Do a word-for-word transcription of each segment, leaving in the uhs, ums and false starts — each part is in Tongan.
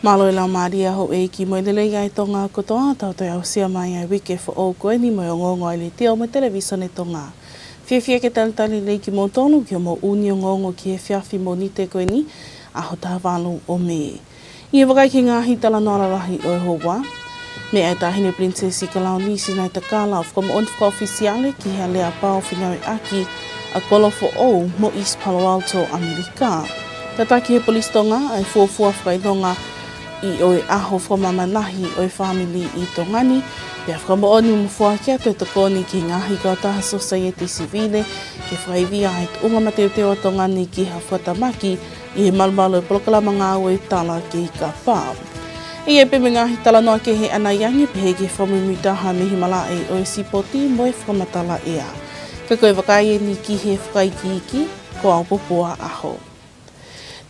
Mālō e laumālie houʻeiki mo e lelei ʻa e Tonga kotoa, tau toe aʻusia mai ʻa e uike foʻou ko eni mo e ongoongo ʻa e Letiō mo e Televisone Tonga. Fiefia ke talitali lelei kimoutolu ki hoʻomou ʻū ongoongo ki he efiafi Mōnite ko eni, ʻaho taha valu ʻo Mē. ʻI he vakai ki he ngaahi talanoa lalahi ʻo e houa, meʻa ʻa e Taʻahine Pilinisesi Kalauni Sinaitakala ʻo fakamoʻoni fakaʻofisiale ki he aleapau fengāueʻaki ʻa Kolo Foʻou mo East Palo Alto, ʻAmelika. Tataki ʻe he Polisi Tonga ʻa e fuofua fakaʻilonga ʻi he ʻaho fakamāmani lahi ʻo e fāmili ʻi Tonga ni, pea fakamoʻoni mo foaki atu e tokoni ki he ngaahi kautaha sosaieti sivile ke fakaivia ʻa e tuʻunga mateuteu ʻa Tonga ni ki ha fakatamaki ʻi he malumalu e polokalama ngāue Tala Kei Kapa. ʻI ai pē mo e ngaahi talanoa kehe ʻanai ange pehē ki he fakamuimuitaha mei he malaʻe ʻo e sipoti mo e fakamatala ʻea. Ka ko e vakai eni ki he fakaikiiki, ko au Popua ʻAho.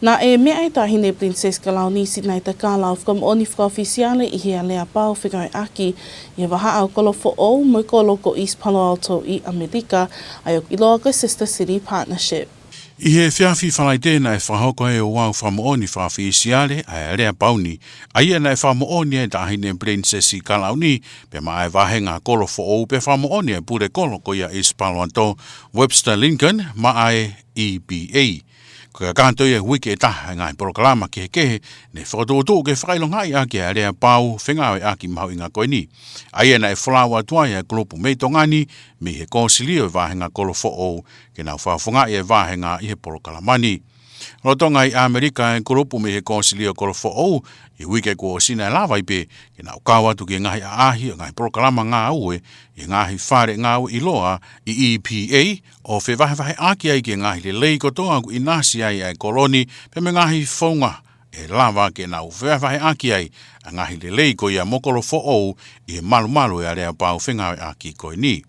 Naʻe meʻa ʻa e Taʻahine Pilinisesi Kalauni Sinaitakala ʻo fakamoʻoni fakaʻofisiale ʻi he aleapau fengāueʻaki ʻi he vahaʻa ʻo Kolo Foʻou mo e kolo ko East Palo Alto ʻi ʻAmelika, ʻa ia ʻoku ʻiloa ko e Sister City Partnership. ʻI he efiafi Falaite naʻe fakahoko ai e ouau fakamoʻoni fakaʻofisiale ʻa e aleapau ni, ʻa ia naʻe fakamoʻoni ai e Taʻahine Pilinisesi Kalauni, pea maʻa e vāhenga Kolo Foʻou, pea fakamoʻoni e pule kolo ko ia East Palo Alto, Webster Lincoln, maʻa e E P A. Ko e kakato ia e uike ʻe taha e ngaahi polokalama kehekehe ne fakatuʻutuʻu ke fakaʻilongaʻi ʻaki e aleapau fengāueʻaki mahuʻinga ko eni, ʻa ia naʻe folau atu ai e kulupu mei Tonga ni, mei he Kōsilio e vāhenga Kolo Foʻou, ke nau fakafofongaʻi e vāhenga ʻi he polokalama ni. Lolotonga ʻi ʻAmelika e kulupu mei he Kōsilio Kolo Foʻou, ʻi he uike kuo ʻosi naʻe lava ai pē ke nau kau atu ki he ngaahi ʻaʻahi ʻo e ngaahi polokalama ngāue ʻi he ngaahi fale ngāue ʻiloa ʻi E P A, ʻo fevahevaheʻaki ai ki he ngaahi lelei kotoa ʻoku ʻinasi ai ʻa e kolo ni, pea mo e ngaahi founga ʻe lava ke nau fevahevaheʻaki ai ʻa e ngaahi lelei ko ia mo Kolo Foʻou ʻi he malumalu e aleapau fengāueʻaki ko eni.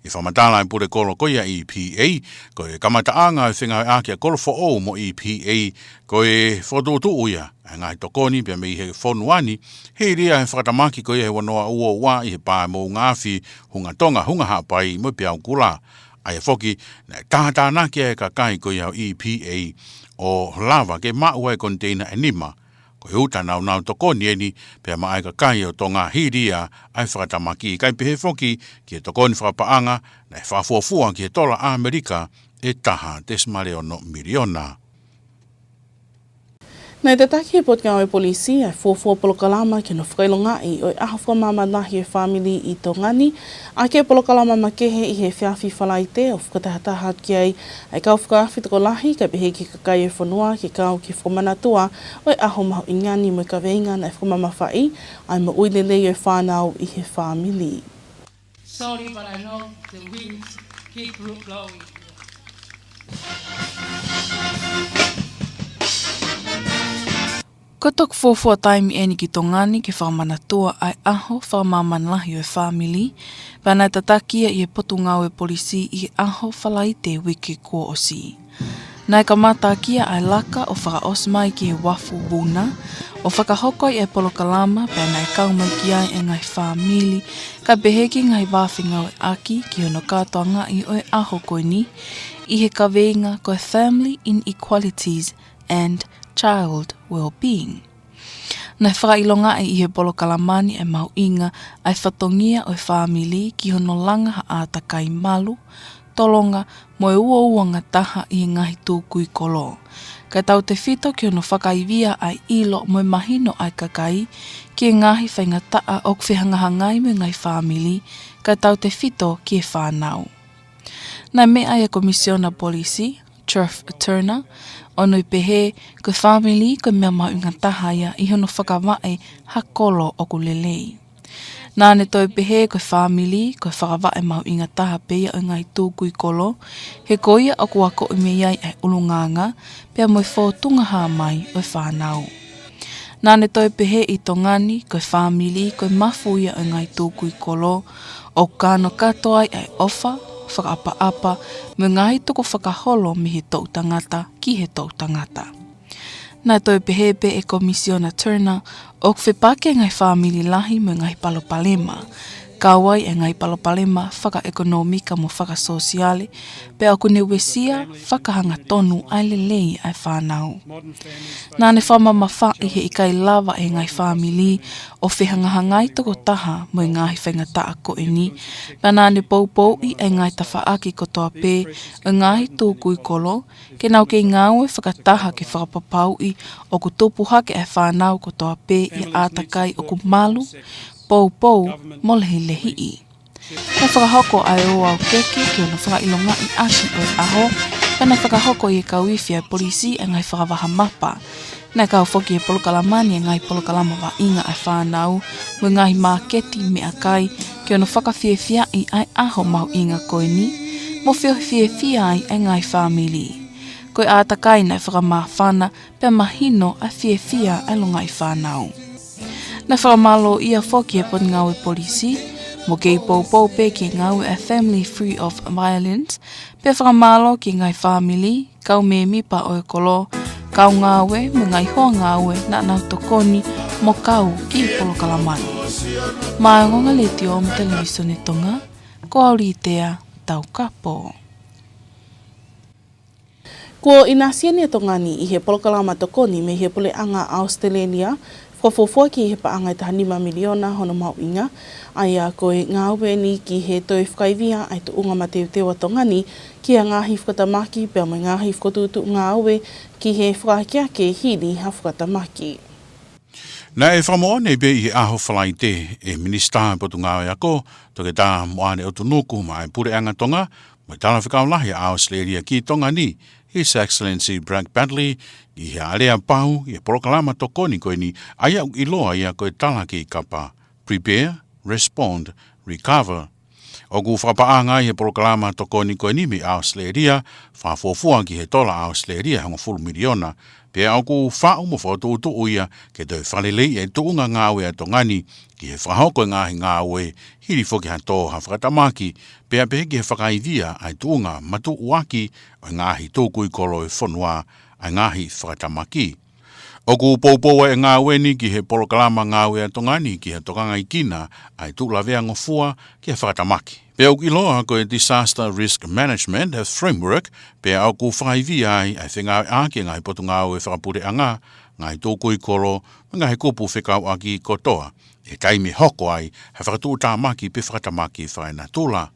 ʻI he fakamatala ʻa e pule kolo ko ia E P A, ko e kamataʻanga e fengāueʻaki ʻa Kolo Foʻou mo E P A, ko e fokotuʻutuʻu ia ʻa e ngaahi tokoni pea mei he fonua ni, hili ia he fakatamaki ko ia he ua noa ua ua ʻi he pā moʻunga afi, Hunga Tonga, Hunga Haʻapai mo e Peau Kula. ʻA ia foki, naʻe tātānaki ai e kakai ko ia ʻo E P A ʻo lava ke maʻu ai e koniteina ʻe nima, ko e uta naʻa nau tokoni eni, pea maʻa e kakai ʻo Tonga, hili ia ʻa e fakatamaki, kae pehē foki ki he tokoni fakapaʻanga naʻe fakafuofua ki he tola ʻAmelika ʻe taha tesimale ono miliona. Naʻe tataki ʻe he Potungāue Polisi ʻa e fuofua polokalama ki hono fakaʻilongaʻi ʻo e ʻaho fakamāmani lahi ʻo e fāmili ʻi Tonga ni, ʻaki e polokalama makehe ʻi he efiafi Falaite ʻo fakatahataha atu ki ai ʻa e kau fakaafe tokolahi, kae pehē ki he kakai ʻo e fonua, ke kau ki he fakamanatua ʻo e ʻaho mahuʻinga ni mo e kaveinga naʻe fakamamafaʻi ʻa e moʻui lelei ʻo e fānau ʻi he fāmili. Sorry, but I know the winds keep blo-, blowing. Ko e toki fuofua taimi eni ki Tonga ni ke fakamanatua ʻa e ʻaho fakamāmani lahi ʻo e fāmili, pea naʻe tataki ia ʻe he Potungāue Polisi ʻi he ʻaho Falaite uike kuo ʻosi. Naʻe kamata ʻaki ia ʻa e laka ʻo fakaʻosi mai ki he uafu Vuna, ʻo fakahoko ai e polokalama, pea naʻe kau mai ki ai e ngaahi fāmili, kae pehē ki he ngaahi vā fengāueʻaki ki hono kātoangaʻi ʻo e ʻaho ko eni, ʻi he kaveinga ko e Family Inequalities and Child Wellbeing. Naʻe fakaʻilongaʻi ʻi he polokalama ni e mahuʻinga ʻa e fatongia ʻo e fāmili ki hono langa ha ʻātakai malu, tolonga mo e uouangataha ʻi he ngaahi tukui kolo. Kae tautefito ki hono fakaivia ʻa e ʻilo mo e mahino ʻa e kakai ki he ngaahi faingataʻa ʻoku fehangahangai mo e ngaahi fāmili, kae tautefito ki he fānau. Naʻe meʻa ai e Komisiona Polisi, Truth Turner, ʻo ne pehē ko e fāmili ko e meʻa mahuʻinga taha ia ʻi hono fakavaʻe ha kolo ʻoku lelei. Naʻa ne toe pehē ko e fāmili ko e fakavaʻe mahuʻinga taha pē ia ʻo e ngaahi tukui kolo, he ko ia ʻoku akoʻi mei ai ʻa e ʻulungaanga, pea mo e fōtunga hā mai ʻo e fānau. Naʻa ne toe pehē ʻi Tonga ni, ko e fāmili ko e mafu ia ʻo e ngaahi tukui kolo, ʻoku kanokato ai ʻa e ʻofa, fakaʻapaʻapa, mo e ngaahi tukufakaholo mei he toʻutangata ki he toʻutangata. Naʻe toe pehē pē ʻe Komisiona Turner, ʻoku fepaki e ngaahi fāmili lahi mo e ngaahi palopalema. kau ai e ngaahi palopalema fakaʻekonōmika mo fakasōsiale, pea ʻoku ne uesia fakahangatonu ʻa e lelei ʻa e fānau. Naʻa ne fakamamafaʻi he ʻikai lava ʻe he ngaahi fāmili ʻo fehangahangai tokotaha mo e ngaahi faingataʻa ko eni, pea naʻa ne poupouʻi ʻa e ngaahi tafaʻaki kotoa pē ʻo e ngaahi tukui kolo, ke nau kei ngāue fakataha ke fakapapauʻi ʻoku tupu hake ʻa e fānau kotoa pē ʻi he ʻātakai ʻoku malu, poupou, mo lehilehiʻi. Naʻe fakahoko ʻa e ouau keke ki hono fakaʻilongaʻi ʻaki ʻo e ʻaho, pea naʻe fakahoko ʻi he kau ifi ʻa e polisi ʻa e ngaahi fakavaha mapa. Naʻe kau foki he polokalama ni e ngaahi polokalama vaʻinga ʻa e fānau, mo e ngaahi māketi meʻakai, ki hono fakafiefiaʻi ʻa e ʻaho mahuʻinga ko eni, mo feohi fiefia ai ʻa e ngaahi fāmili. Ko e ʻātakai naʻe fakamāfana, pea mahino ʻa e fiefia ʻa e longaʻi fānau. Naʻe fakamālōʻia foki he Potungāue Polisi, mo kei poupou pē ki he ngāue ʻa e Family Free of Violence, pea fakamālō ki he ngaahi fāmili, kau mēmipa ʻo e kolo, kau ngāue, mo e ngaahi hoa ngāue naʻa nau tokoni mo kau ki he polokalama ni. Maʻá e Ongoongo Letiō mo e Televisone Tonga, ko au Litea Taukapo. Kuo ʻinasi ʻeni ʻa Tonga ni ʻi he polokalama tokoni mei he Puleʻanga ʻAositelēlia, fakafuofua ki he paʻanga ʻe taha nima miliona hono mahuʻinga, ʻa ia ko e ngāue ni ki he toe fakaivia ʻa e tuʻunga mateuteu ʻa Tonga ni ki he ngaahi fakatamaki pea mo e ngaahi fokotuʻutuʻu ngāue ki he fakaakeake hili ha fakatamaki. Naʻe fakamoʻoni pē ʻi he ʻaho Falaite ʻe he Minisitā Potungāue Ako, Toketā Moʻane ʻOtunuku, maʻá e Puleʻanga Tonga, mo e Talafekau Lahi ʻa ʻAositelēlia ki Tonga ni, His Excellency Brad Badgley, ʻi he aleapau ʻi he polokalama tokoni ko eni, ʻa ia ʻoku ʻiloa ia ko e Tala Kei Kapa, Prepare, Respond, Recover. ʻOku fakapaʻanga ʻi he polokalama tokoni ko eni mei ʻAositelēlia, fakafuofua ki he tola ʻAositelēlia ʻe hongofulu miliona, pea ʻoku faʻu mo fakatuʻutuʻu ia ke toe fakaleleiʻi e tuʻunga ngāue ʻa Tonga ni, ki he fakahoko e ngaahi ngāue, hili foki ha tō ha fakatamaki, pea pehē ki he fakaivia ʻa e tuʻunga matuʻuaki ʻo e ngaahi tukui kolo ʻo e fonua, ʻa e ngaahi fakatamaki. ʻOku poupou ʻa e ngāue ni ki he polokalama ngāue ʻa Tonga ni ki he tokangaʻi kinaua ʻa e tuʻu lavea ngofua ki he fakatamaki. Pea ʻoku ʻiloa ko e Disaster Risk Management Framework, pea ʻoku fakaivia ai ʻa e fengāueʻaki ʻa e ngaahi potungāue fakapuleʻanga, ngaahi tukui kolo, mo e ngaahi kupu fekauʻaki kotoa, ʻi he taimi ʻe hoko ai ha fakatuʻutāmaki pe fakatamaki fakaenatula.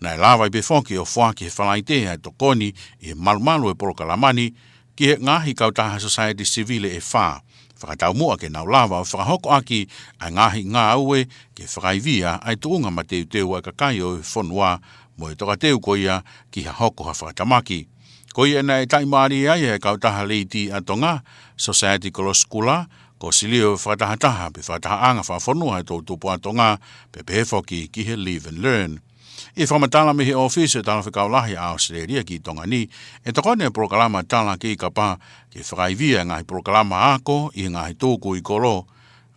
Naʻe lava ai pē foki ʻo foaki he Falaite ʻa e tokoni ʻi he malumalu ʻo e polokalama ni ki he ngaahi kautaha sosaieti sivile ʻe fā, fakataumuʻa ke nau lava ʻo fakahoko ʻaki ʻa e ngaahi ngāue ke fakaivia ʻa e tuʻunga mateuteu ʻa e kakai ʻo e fonua mo e tokateu ko ia ki ha hoko ha fakatamaki. Ko ia naʻe taʻimālie ai ʻa e kautaha Lady ʻa Tonga, Sosaieti Kolosi Kula, Kosilio Fakatahataha pe Fakatahaʻanga Fakafonua ʻa e Toʻu Tupu ʻa Tonga, pea pehē foki ki he Live and Learn. ʻI he fakamatala mei he ʻōfisi ʻo e Talafekau Lahi ʻa ʻAositelēlia ki Tonga ni, ʻe tokoni ʻa e polokalama Tala Kei Kapa ke fakaivia e ngaahi polokalama ako ʻi he ngaahi tukui kolo,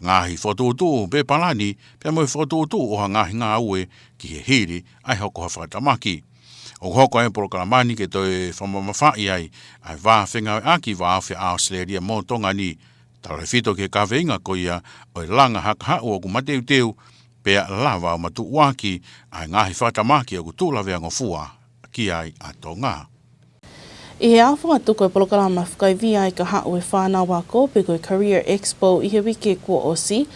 ngaahi fokotuʻutuʻu pe palani, pea mo e fokotuʻutuʻu ʻo ha ngaahi ngāue ki he hili ʻa e hoko ha fakatamaki. ʻOku hoko ʻa e polokalama ni ke toe fakamamafaʻi ai ʻa e vā fengāueʻaki vāofi ʻa ʻAositelēlia mo Tonga ni, tautefito ki he kaveinga ko ia ʻo e langa ha kahaʻu ʻoku mateuteu, pea lava ʻo matuʻuaki ʻa e ngaahi fakatamaki ʻoku tuʻu lavea ngofua ki ai ʻa Tonga. ʻI he ʻaho fakatuku e polokalama fakaivia e kahaʻu e fānau ako pe ko e Career Expo ʻi he uike kuo ʻosi,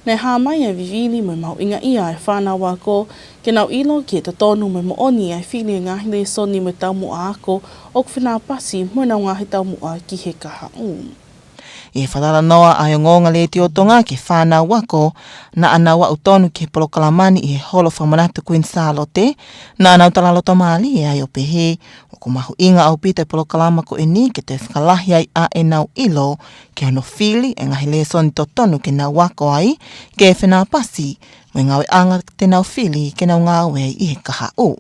naʻe hā mai ʻa e vivili mo e mahuʻingaʻia e fānau ako, ke nau ʻilo ki he totonu mo e moʻoni ʻa e fili e ngaahi lēsoni mo e taumuʻa ako ʻoku fenāpasi mo ʻenau ngaahi taumuʻa ki he kahaʻu. ʻI he fakatalanoa ʻa e Ongoongo Letiō Tonga ki he fānau ako naʻa nau aʻu tonu ki he polokalama ni ʻi he Holo Fakamanatu Kuini Sālote, naʻa nau talalotomālie ai ʻo pehē, ʻoku mahuʻinga ʻaupito e polokalama ko eni ke toe fakalahi ai ʻa ʻenau ʻilo ki hono fili e ngaahi lēsoni totonu ke nau ako ai, ke fenāpasi mo e ngāueʻanga te nau fili ke nau ngāue ai ʻi he kahaʻu.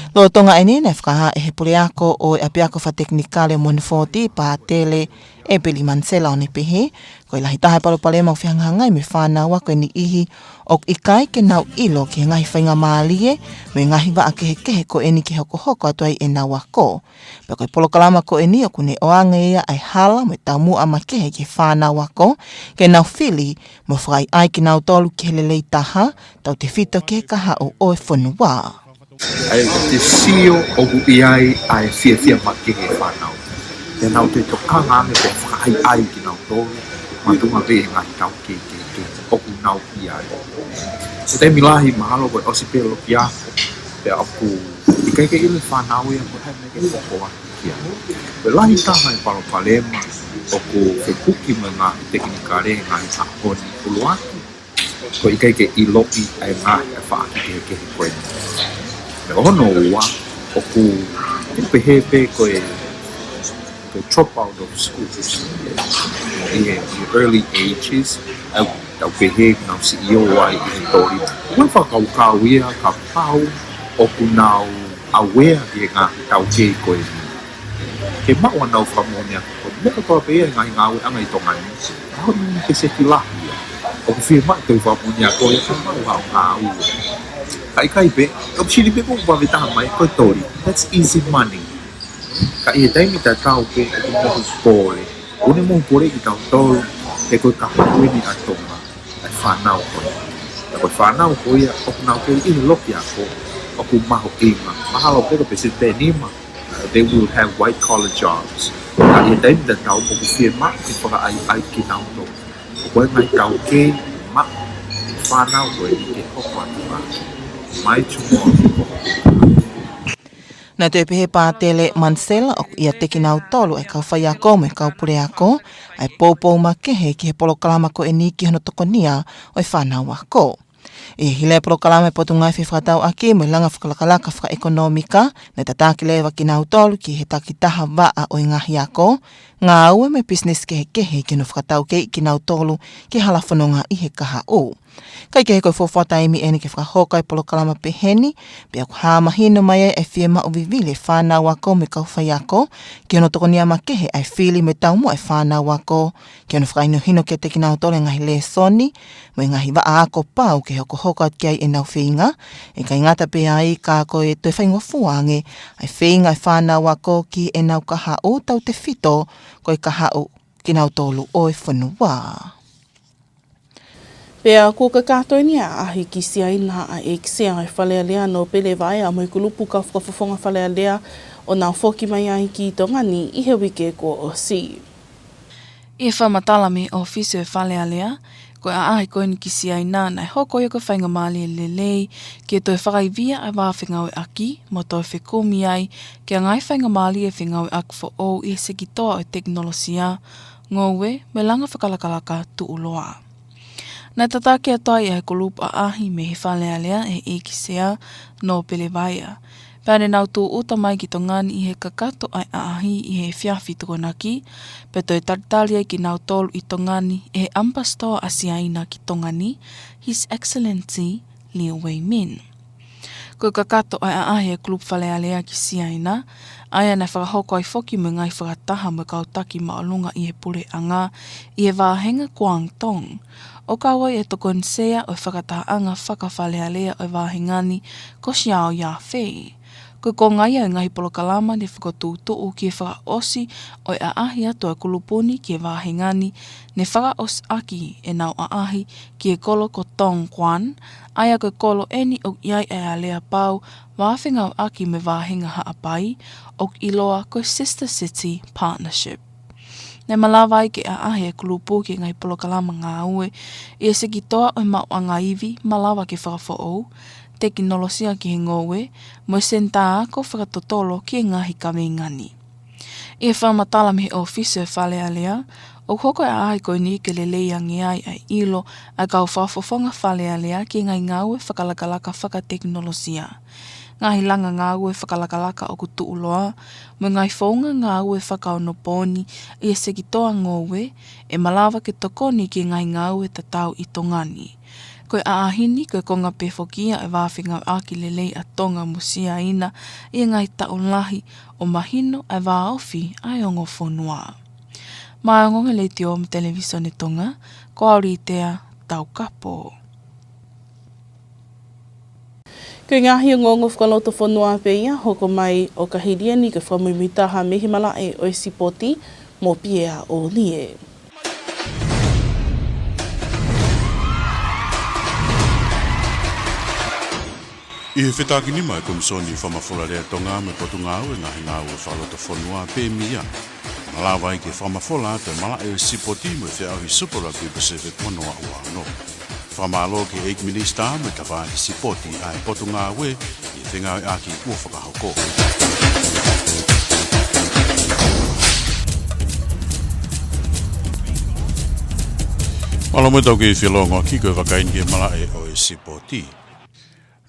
Lolotonga ʻeni, naʻe fakahā ʻe he puleako ʻo e ʻapiako fakatekinikale Mohenifoti, Pātele ʻEpeli Manisela, ʻo ne pehē, ko e lahi taha e palopalema ʻoku fehangahangai mo e fānau ako ʻe niʻihi ʻoku ʻikai ke nau ʻilo ki he ngaahi faingamālie mo e ngaahi vaʻa kehekehe ko ʻeni ke hokohoko atu ai ʻenau ako. Pea ko e polokalama ko ʻeni ʻoku ne ʻoange ia ʻa e hala mo e taumuʻa makehe ki he fānau ako ke nau fili mo fakaʻaiʻai kinautolu ki he lelei taha, tautefito ki he kahaʻu ʻo e fonua. ʻA ia ko e sio ʻoku ʻi ai ʻa e fiefia makehe e fānau. Te nau toe tokanga ange pea fakaʻaiʻai kinautolu, makatuʻunga pē he ngaahi taukei kehekehe ʻoku nau ʻi ai. Ko e taimi lahi mahalo ko e ʻosi pē loki ako, pea ʻoku ʻikai ke ʻilo e fānau ia ko e hā e meʻa ke hoko atu ki ai. Ko e lahi taha e palopalema ʻoku fekuki mo e ngaahi tekinikale he ngaahi ʻaho ni ʻuluaki, ko e ʻikai ke ʻiloʻi ʻa e ngaahi tafaʻaki kehekehe ko eni. Pea hono ua, ʻoku pehē pē ko e, ko e drop out of schools ʻi he, ʻi he early ages, ʻa ia ʻoku tau pehē nau siʻi ō ai ʻi he toli. ʻOku ou fakakaukau ia kapau ʻoku nau aware ki he ngaahi taukei ko eni, ke maʻu ʻenau fakamoʻoni ako ko e meʻa kotoa pē ia e ngaahi ngāueʻanga ʻi Tonga ni. Ka ko e peseti lahi ia ʻoku fiemaʻu e toe fakamoʻoni ako ia ke maʻu haʻo ngāue. Ka ʻikai pē, ʻoku sili pē ʻoku vave taha mai ko e toli. That's easy money. Ka ʻi he taimi tatau pē ʻoku mohu pole. ʻOku ne mohu pole kitautolu, he ko e kahaʻu eni ʻa Tonga, ʻa e fānau ko ia. Ka ko e fānau ko ia ʻoku nau kei ʻi he loki ako, ʻoku mahuʻinga. Mahalo pē ko e peseti ʻe nima, they will have white collar jobs. Ka ʻi he taimi tatau ʻoku fiemaʻu ke fakaʻaiʻai kinautolu. Ko e ngaahi taukei maʻu fānau ko eni ke hoko atu ai. Mai Tumoa. Naʻe toe pehē ʻe Pātele Manisela ʻoku ʻiate kinautolu ʻa e kau faiako mo e kau puleako ʻa e poupou makehe ki he polokalama ko eni ki hono tokonia ʻo e fānau ako. ʻI he hila e polokalama ʻa e Potungāue Fefakatauʻaki mo e Langa Fakalakalaka Fakaʻekonōmika, naʻe tataki leva kinautolu ki he takitaha vaʻa ʻo e ngaahi ako, ngāue mo e pisinisi kehekehe ke nau fakataukeiʻi kinautolu ki he hala fononga ʻi he kahaʻu. Kae kehe, ko e fuofua taimi ʻeni ke fakahoko e polokalama peheni, pea ʻoku hā mahino mai ai ʻa e fiemaʻu vivili e fānau ako mo e kau faiako, ke nau tokonia makehe ʻa e fili mo e taumuʻa e fānau ako, ke nau fakahinohino kiate kinautolu e ngaahi lēsoni mo e ngaahi vaʻa ako pau ke hokohoko atu ki ai ʻenau feinga, ʻikai ngata pē ai ka ko e toe faingofua ange ʻa e feinga e fānau ako ki heʻenau kahaʻu, tautefito ko e kahaʻu kinautolu ʻo e fonua. Pea kuo kakato ʻeni ʻa e ʻaʻahi ki Siaina ʻa e ʻEiki Sea ʻo e Fale Alea, Nōpele Vaea, mo e kulupu kau fakafofonga Fale Alea ʻo nau foki mai ai ki Tonga ni ʻi he uike kuo ʻosi. ʻI he fakamatala mei he ʻōfisi ʻo e Fale Alea, ko e ʻaʻahi ko eni ki Siaina naʻe hoko ia ko e faingamālie lelei ke toe fakaivia ʻa e vā fengāueʻaki mo toe fekumi ai ki he ngaahi faingamālie fengāueʻaki foʻou ʻi he sekitoa ʻo e tekinolosia, ngoue mo e langa fakalakalaka tuʻuloa. Naʻe tataki atu ai ʻa e kulupu ʻaʻahi mei he Fale Alea ʻe he ʻEiki Sea, Nōpele Vaea. Pea ne nau tūʻuta mai ki Tonga ni ʻi he kakato ʻa e ʻaʻahi ʻi he efiafi Tokonaki, pea toe talitali ai kinautolu ʻi Tonga ni ʻe he ʻAmipasitoa ʻa Siaina ki Tonga ni, His Excellency Liu Wei-min. Ko e kakato ʻa e ʻaʻahi ʻa e kulupu Fale Alea ki Siaina, ʻa ia naʻe fakahoko ai foki mo e ngaahi fakataha mo e kau taki māʻolunga ʻi he puleʻanga ʻi he vāhenga Guangdong, ʻo kau ai e Tokoni Sea ʻo e fakatahaʻanga faka-Fale Alea ʻo e vāhenga ni ko Xiao Yafei. Ko e konga ia ʻo e ngaahi polokalama ne fokotuʻutuʻu ki he fakaʻosi ʻo e ʻaʻahi atu ʻa e kulupu ni ki he vāhenga ni, ne fakaʻosi ʻaki ʻenau ʻaʻahi ki he kolo ko Dongguan, ʻa ia ko e kolo ʻeni ʻoku ʻi ai ʻa e aleapau vā fengāueʻaki mo e vāhenga Haʻapai, ʻoku ʻiloa ko e Sister City Partnership. Naʻe malava ai ke ʻaʻahi e kulupu ki he ngaahi polokalama ngāue ʻi he sekitoa ʻo e maʻuʻanga ivi malava ke fakafoʻou, tekinolosia ki he ngoue, mo e senitā ako fakatotolo ki he ngaahi kaveinga ni. ʻI he fakamatala mei he ʻōfisi ʻo e Fale Alea, ʻoku hoko e ʻaʻahi ko eni ke lelei ange ai ʻa e ʻilo ʻa e kau fakafofonga Fale Alea ki he ngaahi ngāue fakalakalaka fakatekinolosia, ngaahi langa ngāue fakalakalaka ʻoku tuʻuloa, mo e ngaahi founga ngāue fakaonopooni ʻi he sekitoa ngoue, ʻe malava ke tokoni ki he ngaahi ngāue tatau ʻi Tonga ni. Ko e ʻaʻahi ni ko e konga pē foki ia ʻo e vā fengāueʻaki lelei ʻa Tonga mo Siaina ʻi he ngaahi taʻu lahi ʻo mahino ʻa e vāofi ʻa e ongo fonua. Maʻa e ongoongo Letiō mo e Televīsone Tonga, ko Auritea Taukapo. Ko e ngaahi ongoongo fakalotofonua pē ia, hoko mai ʻo ka hili eni ko e fakamuimuitaha mei he malaʻe ʻo e sipoti mo Piea ʻOlie. ʻI he fetākinima ʻa e Komisoni Fakamafola Lea Tonga mo e Potungāue Ngaahi Ngāue Fakalotofonua pē mei ai, malava ai ke fakamafola atu e malaʻe ʻo e sipoti mo e feʻauhi Super Rugby Pacific ua noa ua ono. Fakamālō ki he ʻEiki Minisitā mo e tafaʻaki sipoti ʻa e Potungāue ʻi he fengāueʻaki kuo fakahoko. Mālō mo e tau kei felongoaki ko e vakai eni ki he malaʻe ʻo e sipoti.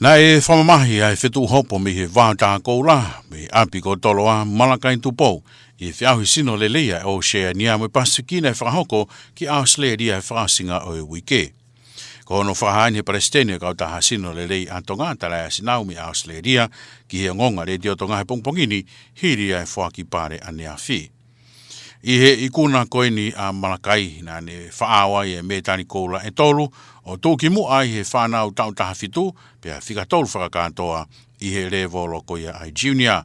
Naʻe fakamamahi ʻa e fetuʻu hopo mei he vao tā koula, mei he ʻapi ko Toloa, Malakai Tupou, ʻi he feʻauhi sino lelei ʻa e ʻOseania mo e Pasifiki naʻe fakahoko ki ʻAositelēlia he fakaʻosinga ʻo e uike. Ko hono fakahā eni ʻe he Palesiteni ʻo e Kautaha Sino Lelei ʻa Tonga, Talaiasi Nau mei ʻAositelēlia, ki he ongoongo Letiō Tonga he pongipongi ni, hili ʻa e foaki pale ʻaneafi. ʻI he ikuna ko eni ʻa Malakai, naʻa ne faʻao ai e mētali koula ʻe tolu, ʻo tuʻu ki muʻa ʻi he fānau taʻu taha fitu, pea fika tolu fakakātoa ʻi he lēvolo ko ia ʻa e junior.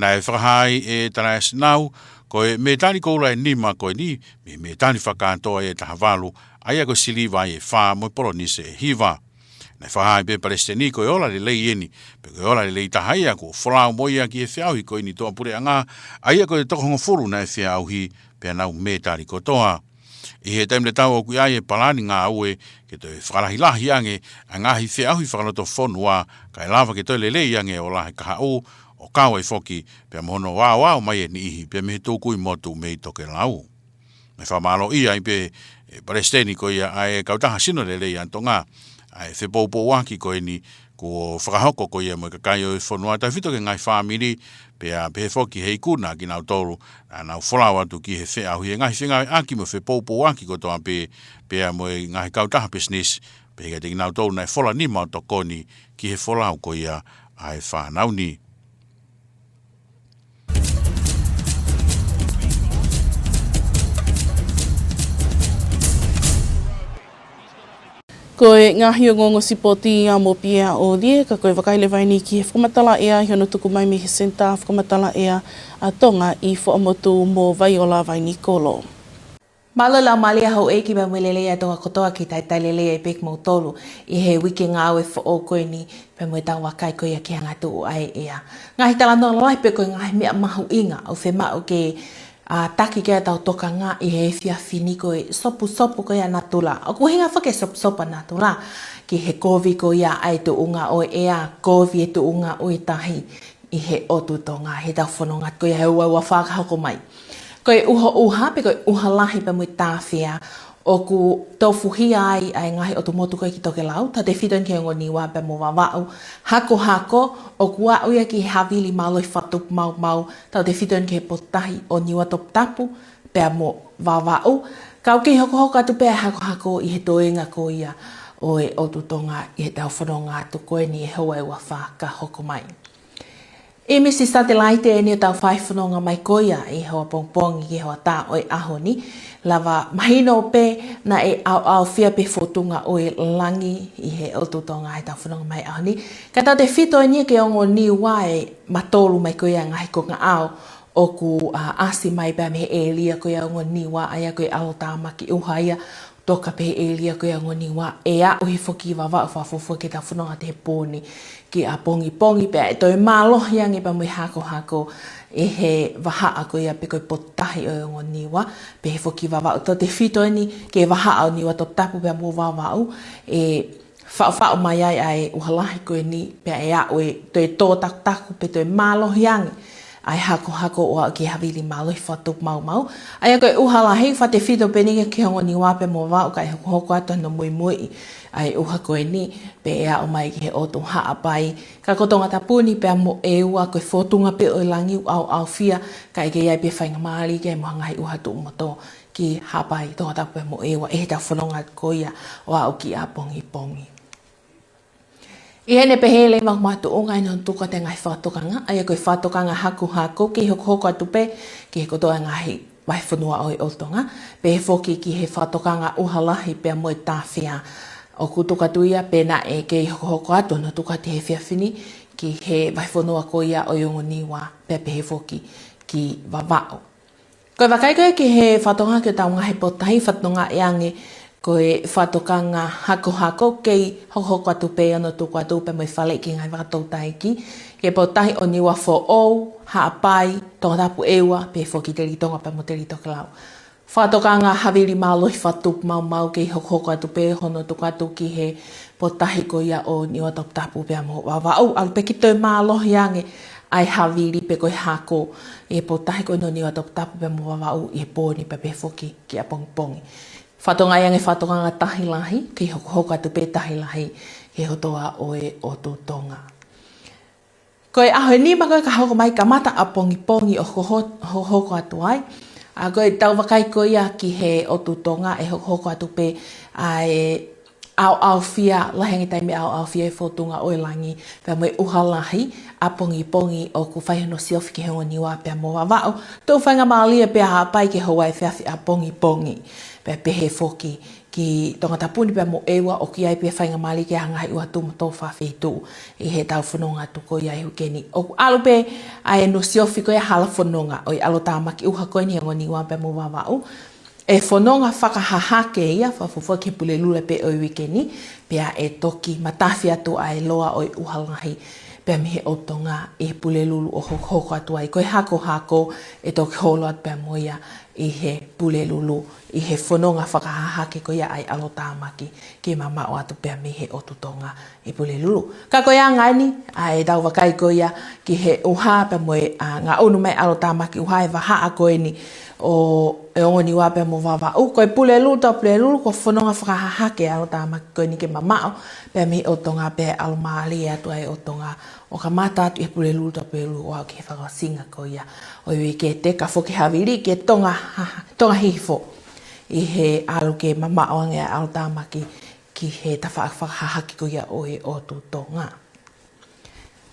Naʻe fakahā ai ʻe Talaiasi Nau, ko e mētali koula ʻe nima ko eni, mei he mētali fakakātoa ʻe taha valu, ʻa ia ko e siliva ʻe fā mo e polonise ʻe hiva. Naʻe fakahā ai pē ʻe he Palesiteni ko e ola lelei eni, pea ko e ola lelei taha ia kuo folau mo ia ki he feʻauhi ko eni tuʻapuleʻanga, ʻa ia ko e toko hongofulu naʻe feʻauhi, pea nau mētali kotoa. ʻI he taimi tatau ʻoku ʻi ai e palani ngāue ke toe fakalahilahi ange ʻa e ngaahi feʻauhi fakalotofonua, kae lava ke toe lelei ange ʻo lahi e kahaʻu, ʻo kau ai foki pea mo hono vaoao mai e niʻihi pea mei he tukui motu mei tokelau. Naʻe fakamālōʻia ai pē ʻe he Palesiteni ko ia ʻa e Kautaha Sino Lelei ʻa Tonga ʻa e fepoupouaki ko eni kuo fakahoko ko ia mo e kakai ʻo e fonua, tautefito ki he ngaahi fāmili, pea pehē foki ki he ikuna kinautolu naʻa nau folau atu ki he feʻauhi e ngaahi fengāueʻaki mo e fepoupouaki kotoa pē, pea mo e ngaahi kautaha pisinisi, pea kiate kinautolu naʻe fola nima ʻo tokoni ki he folau ko ia ʻa e fānau ni. Ko e ngaahi ongoongo sipoti ia mo Piea ʻOlie, ka ko e vakai leva eni ki he fakamatala ʻea ʻi hono tuku mai mei he Senitā Fakamatala ʻEa ʻa Tonga ʻi Fuaʻamotu mo Vaiola Vainikolo. Mālō e laumālie houʻeiki pea mo e lelei ʻa Tonga kotoa, ke talitali lelei pē kimoutolu ʻi he uike ngāue foʻou ko eni pea mo e tau vakai ko ia ki he angatuʻu ʻa e ʻea. Ngaahi talanoa lalahi pē ko e ngaahi meʻa mahuʻinga ʻoku fiemaʻu ke, ʻa, taki ki ai ʻetau tokanga ʻi he efiafi ni ko e sopusopu ko ia natula. ʻOku ʻuhinga foki e sopusopu ʻa natula ki he kovi ko ia ʻa e tuʻunga ʻo e ʻea, kovi e tuʻunga ʻo e tahi ʻi he ʻotu Tonga, he tau fononga ko ia he ua ua fā ka hoko mai. Ko e ʻuhoʻuha pe ko e ʻuha lahi pea mo e tāfea ʻoku tofuhia ai ʻa e ngaahi ʻotu motu ko ia ki tokelau, tautefito eni ki he ongo Niua pea mo Vavaʻu. Hakohako, ʻoku aʻu ia ki he havili mālohi fakatupu maumau, tautefito eni ki he potutahi ʻo Niua Toputapu pea mo Vavaʻu. Ka ʻoku kei hokohoko atu pē ʻa e hakohako ʻi he toenga ko ia ʻo e ʻotu Tonga ʻi he tau fononga atu ko eni he ua ua fā ka hoko mai. ʻImisi satelaite eni ʻo e tau fai fononga mai ko ia ʻi he ua pongipongi ki he ua tā ʻo e ʻaho ni. Lava mahino pē naʻe ʻaoʻaofia pē fōtunga ʻo e langi ʻi he ʻotu Tonga he tau fononga mai ʻaho ni. Ka tautefito eni ki he ongo Niua ʻe matolu mai ko ia ngaahi konga ʻao ʻoku, ʻa, ʻasi mai pea mei he ʻēlia ko ia ongo Niua, ʻa ia ko e ʻAlo Tāmaki ʻUha ia, toka pē he ʻēlia ko ia ongo Niua, ʻe aʻu hifo ki Vavaʻu, fakafuofua ke tau fononga atu he pō ni ki ʻapongipongi, pea ʻe toe mālohi ange pea mo e hakohako ʻi he vahaʻa ko ia pe ko e potutahi ʻo e ongo Niua, pehē foki Vavaʻu, tautefito eni ki he vahaʻa ʻo Niua Toputapu pea mo Vavaʻu, ʻe faʻufaʻu mai ai ʻa e ʻuha lahi ko eni, pea ʻe aʻu ʻe toe tō takutaku pe toe mālohi ange ʻa e hakohako ʻo aʻu ki he havili mālohi fakatupu maumau. ʻA ia ko e ʻuha lahi, fakatefito pē ʻeni ki he ongo Niua pea mo Vavaʻu kae hokohoko atu hono muimuiʻi ʻa e ʻuha ko eni, pea ʻe aʻu mai ki he ʻotu Haʻapai. Ka ko Tongatapu ni pea mo ʻEua ko e fōtunga pē ʻo e langi ʻoku ʻauʻaufia, kae kei ʻi ai pē faingamālie ke mo e ngaahi ʻuha tuʻu motu ki Haʻapai, Tongatapu pea mo ʻEua ʻi heʻetau fononga ko ia ʻo aʻu ki ʻapongipongi. ʻI heʻene pehē leva ʻoku makatuʻunga ʻi hono tuku atu e ngaahi fakatokanga, ʻa ia ko e fakatokanga hakohako kei hokohoko atu pē ki he kotoa e ngaahi vahefonua ʻo e ʻOtu Tonga, pehē foki ki he fakatokanga ʻuha lahi pea mo e tāfea. ʻOku tuku atu ia pea naʻe kei hokohoko atu hono tuku atu he efiafi ni ki he vahefonua ko ia ʻo e ongo Niua pea pehē foki ki Vavaʻu. Ko e vakai ko ia ki he fakatokanga ki hotau ngaahi potutahi, fakatokanga ʻi ange ko e fakatokanga hakohako kei hokohoko atu pē hono tuku atu pea mo e faleʻi ki he ngaahi vakatoutai ki he potutahi ʻo Niuafoʻou, Haʻapai, Tongatapu, ʻEua, pehē foki Telitonga pea mo Telitokelau. Fakatokanga havili mālohi fakatupu maumau kei hokohoko atu pē hono tuku atu ki he potutahi ko ia ʻo Niuatoputapu pea mo Vavaʻu, ʻalu pē ke toe mālohi ange ʻa e havili pe ko e hako ʻi he potutahi ko eni ʻo Niuatoputapu pea mo Vavaʻu ʻi he pō ni pea pehē foki ki ʻapongipongi. Fakatokanga ʻi ange fakatokanga tahi lahi, kei hokohoko atu pē tahi lahi ki he kotoa ʻo e ʻOtu Tonga. Ko e ʻaho ʻe nima ko ē ka hoko mai, kamata ʻapongipongi ʻo hokoho-, hokohoko atu ai. ʻA ko ʻetau vakai ko ia ki he ʻOtu Tonga ʻe hokohoko atu pē ʻa e ʻauʻaufia, lahi ange taimi ʻauʻaufia e fōtunga ʻo e langi pea mo e ʻuha lahi ʻapongipongi ʻoku fai hono siofi ki he ongo Niua pea mo Vavaʻu. Tuʻu faingamālie pē ʻa Haʻapai ke houa efiafi ʻapongipongi. Pea pehē foki ki Tongatapu ni pea mo ʻEua ʻoku ʻi ai pē faingamālie ke ʻi ai ha ngaahi ʻuha tuʻu motu fakafeituʻu ʻi heʻetau fononga atu ko ia he uike ni. ʻOku ʻalu pē ʻa hono siofi ko ia halafononga ʻo e ʻalotāmaki ʻuha ko eni he ongo Niua pea mo Vavaʻu. ʻE fononga fakahahake ia, fakafuofua ki he Pulelulu pē ʻo e uike ni, pea ʻe toki matafi atu ʻa e loa ʻo e ʻuha lahi pea mei he ʻOtu Tonga ʻi he Pulelulu ʻo hokohoko atu ai. Ko e hakohako ʻe toki holo atu pea mo ia ʻi he Pulelulu, ʻi he fononga fakahahake ko ia ʻa e ʻalotāmaki ke mamaʻo atu pea mei he ʻOtu Tonga ʻi Pulelulu. Ka ko e anga eni ʻa ʻetau vakai ko ia ki he ʻuha pea mo e, ʻa, ngaʻunu mai ʻalotāmaki ʻuha e vahaʻa ko eni ʻo e ongo Niua pea mo Vavaʻu. Ko e Pulelulu, Tau Pulelulu, ko e fononga fakahahake ʻalotāmaki ko eni ke mamaʻo pea mei he ʻOtu Tonga pea ʻalu mālie atu ʻa e ʻOtu Tonga ʻo kamata atu ʻi he Pulelulu, Tau Pulelulu ʻo aʻu ki he fakaʻosinga ko ia ʻo e uike, teka foki havili ki he tonga ha-, tonga hihifo ʻi he ʻalu ke mamaʻo ange ʻa e ʻalotāmaki ki he tafaʻaki fakahahake ko ia ʻo e ʻOtu Tonga.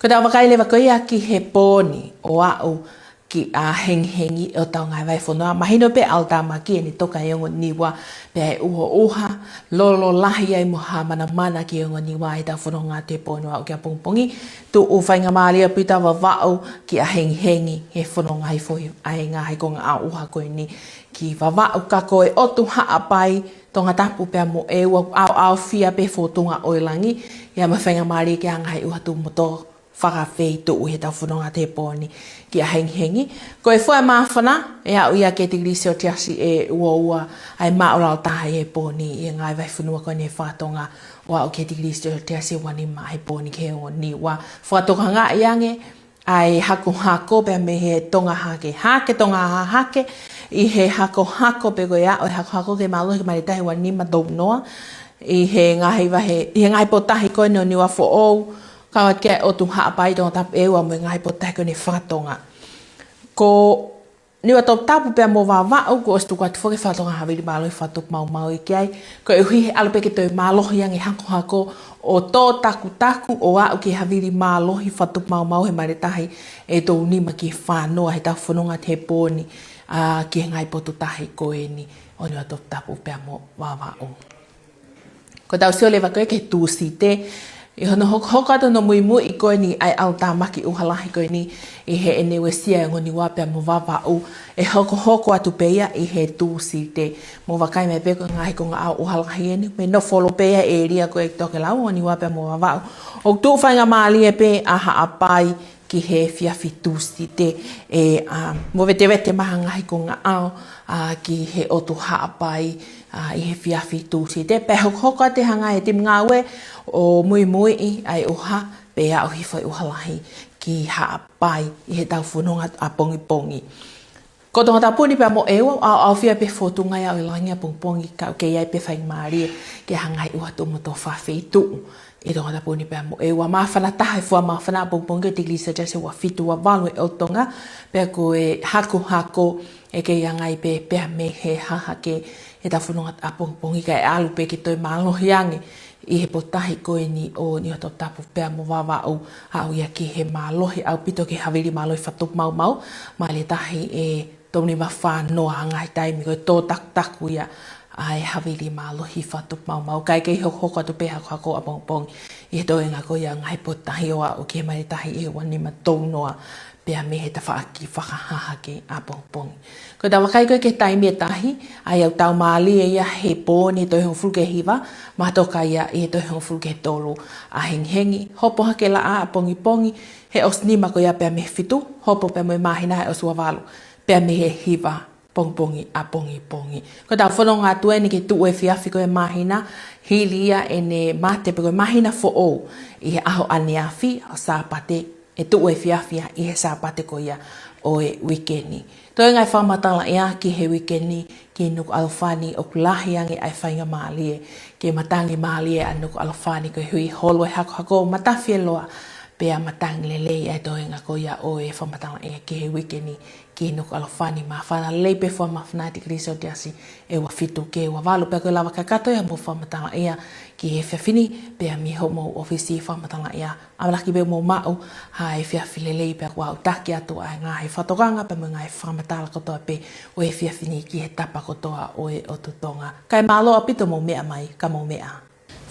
Ko ʻetau vakai leva ko ia ki he pō ni ʻo aʻu ki ʻahengihengi ʻo ʻetau ngaahi vahefonua. Mahino pē ʻalotāmaki ʻene toka e ongo Niua pea ʻe ʻuhoʻuha lolo lahi ai mo ha manamana ki he ongo Niua ʻetau fononga atu he pō ni ʻo aʻu ki ʻapongipongi. Tuʻu faingamālie pē ʻa Vavaʻu ki ʻahengihengi he fononga hifo ʻa e ngaahi konga ʻauʻuha ko eni ki Vavaʻu, ka ko e ʻOtu Haʻapai, Tongatapu pea mo ʻEua ʻoku ʻauʻaufia pē fōtunga ʻo e langi ia mo e faingamālie ke ʻi ai ha ngaahi ʻuha tuʻu motu fakafeituʻu ʻi heʻetau fononga atu he pō ni ki ʻahengihengi. Ko e fua māfana ʻe aʻu ia ki he tikilī selesiasi ʻe uaua ʻa e māʻulalo taha ʻi he pō ni ʻi he ngaahi vahefonua ko eni he fakatonga ʻo aʻu ki he tikilī selesiasi ʻe uanima he pō ni ki he ongo Niua. Fakatokangaʻi ange ʻa e hakohako pea mei he tonga hahake, hake tonga hahake, ʻi he hakohako pē ko ia ʻo e hakohako ke mālohi ke malitahi uanima tounoa ʻi he ngaahi vahe, ʻi he ngaahi potutahi ko eni ʻo Niuafoʻou, kau atu ki he ʻOtu Haʻapai, Tongatapu, ʻEua mo e ngaahi potutahi ko eni fakatonga. Ko Niuatoputapu pea mo Vavaʻu kuo ʻosi tuku atu foki e fakatokanga havili mālohi fakatupu maumau ia ki ai, koeʻuhi he ʻalu pē ke toe mālohi ange e hakohako ʻo tō takutaku ʻo aʻu ki he havili mālohi fakatupu maumau he malitahi ʻe tolunima ki he fānoa heʻetau fononga atu he pō ni, ʻa, ki he ngaahi potutahi ko eni ʻo Niuatoputapu pea mo Vavaʻu. Ko ʻetau sio leva ko ē ki he Tūsite, ʻi hono hokohoko atu hono muimuiʻi ko eni ʻa e ʻalotāmaki ʻuha lahi ko eni ʻi heʻene uesia e ongo Niua pea mo Vavaʻu, ʻe hokohoko atu pē ia ʻi he Tūsite. Mou vakai mai pē ko e ngaahi konga ʻauʻuha lahi eni, mei he nofo holo pē ia he ʻēlia ko ē ʻi Tokelau, ongo Niua pea mo Vavaʻu. ʻOku tuʻu faingamālie pē ʻa Haʻapai ki he efiafi Tūsite, ʻe, ʻa, movetevete mai ha ngaahi konga ʻao, ʻa, ki he ʻOtu Haʻapai, ʻa, ʻi he efiafi Tūsite. Pea hokohoko atu e hanga ʻe he timi ngāue ʻo muimuiʻi ʻa e ʻuha, pea ʻoku hifo e ʻuha lahi ki Haʻapai ʻi heʻetau fononga ʻapongipongi. Ko Tongatapu ni pea mo ʻEua, ʻaoʻaofia pē fōtunga ia ʻo e langi ʻapongipongi, ka ʻoku kei ʻi ai pē faingamālie ke hanga ʻe he ʻOtua mo e tofa feituʻu ʻi Tongatapu ni pea mo ʻEua. Māfana taha e fua māfana ʻapongipongi, ko e tikilī selesiasi ʻe ua fitu ua valu ʻi ʻOtu Tonga, pea ko e hakohako ʻe kei anga ai pē pea mei he hahake ʻetau fononga ʻapongipongi, kae ʻalu pē ke toe mālohi ange ʻi he potutahi ko eni ʻo Niuatoputapu pea mo Vavaʻu, aʻu ia ki he mālohi ʻaupito ki he havili mālohi fakatupu maumau, mālie tahi ʻe tolu nima fā noa ʻa e ngaahi taimi ko e tō takutaku ia ʻa e havili mālohi fakatupu maumau. Kae kei hokohoko atu pē hakohako ʻapongipongi ʻi he toenga ko ia ʻo e ngaahi potutahi ʻo aʻu ki he mālie tahi ʻe ua nima tolu noa pea mei he tafaʻaki fakahahake ʻapongipongi. Ko ʻetau vakai ko ē ki he taimi ʻe tahi, ʻa ia ʻoku tau mālie ia he pō ni he toe hongofulu ki he hiva, mātoka ia ʻi he toe hongofulu ki he tolu ʻa hengihengi, hopo hake laʻā ʻapongipongi, he ʻosi nima ko ia pea mei he fitu, hopo pea mo e māhina he ʻosi ua valu pea mei he hiva pongipongi ʻapongipongi. Ko ʻetau fononga atu eni ki he tuʻu efiafi ko ē māhina, hili ia ʻene mate pē ko e māhina foʻou ʻi he ʻaho ʻaneafi, ʻaho Sāpate, ʻe tuʻu efiafi ia ʻi he Sāpate ko ia ʻo e uike ni. Toe ngaahi fakamatala ʻea ki he uike ni ki Nukuʻalofa ni, ʻoku lahi ange ʻa e faingamālie ke matangi mālie ʻa Nukuʻalofa ni, ko e hui holo e hakohako, matafi e loa pea matangi lelei ʻa e toenga ko ia ʻo e fakamatala ʻea ki he uike ni ki Nukuʻalofa ni. Māfana lelei pē fua māfana tikilī selesiasi ʻe ua fitu ki he ua valu, pea ko e lava kakato ia mo e fakamatala ʻea ki he efiafi ni, pea mei homou ʻōfisi fakamatala ʻea, ʻamanaki pē mou maʻu ha efiafi lelei, pea ʻoku ou taki atu ʻa e ngaahi fakatokanga pea mo e ngaahi fakamatala kotoa pē ʻo e efiafi ni ki he tapa kotoa ʻo e ʻOtu Tonga. Kae mālō ʻaupito mou meʻa mai, ka mou meʻa.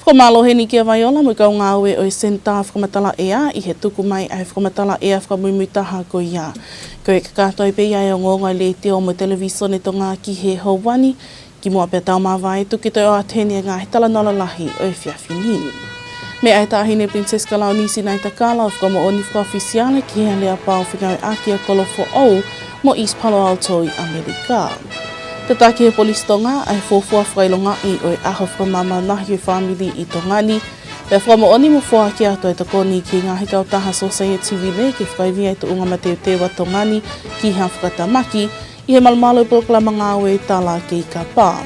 Fakamālō heni kia Vaiola mo e kau ngāue ʻo e Senitā Fakamatala ʻEa ʻi he tuku mai ʻa e fakamatala ʻea fakamuimuitaha ko ia. Ko e kakato ai pē ia e ongoongo ʻa e Letiō mo e Televīsone Tonga ki he houa ni, kimuʻa pea tau māvae atu ke toe ʻoatu heni e ngaahi talanoa lalahi ʻo e efiafi ni. Meʻa ʻa e Taʻahine Pilinisesi Kalauni Sinaitakala ʻo fakamoʻoni fakaʻofisiale ki he aleapau fengāueʻaki ʻa Kolofoʻou mo East Palo Alto ʻi ʻAmelika. Tataki ʻe he Polisi Tonga ʻa e fuofua fakaʻilongaʻi ʻo e ʻaho fakamaamanahi ʻo e fāmili ʻi Tonga ni, pea fakamoʻoni mo foaki atu e tokoni ki he ngaahi kautaha sōsaieti vine ke fakaivia e tuʻunga mateuteu ʻa Tonga ni ki ha fakatamaki, ʻi he malumalu ʻo e polokalama ngāue Tala Kei Kapa.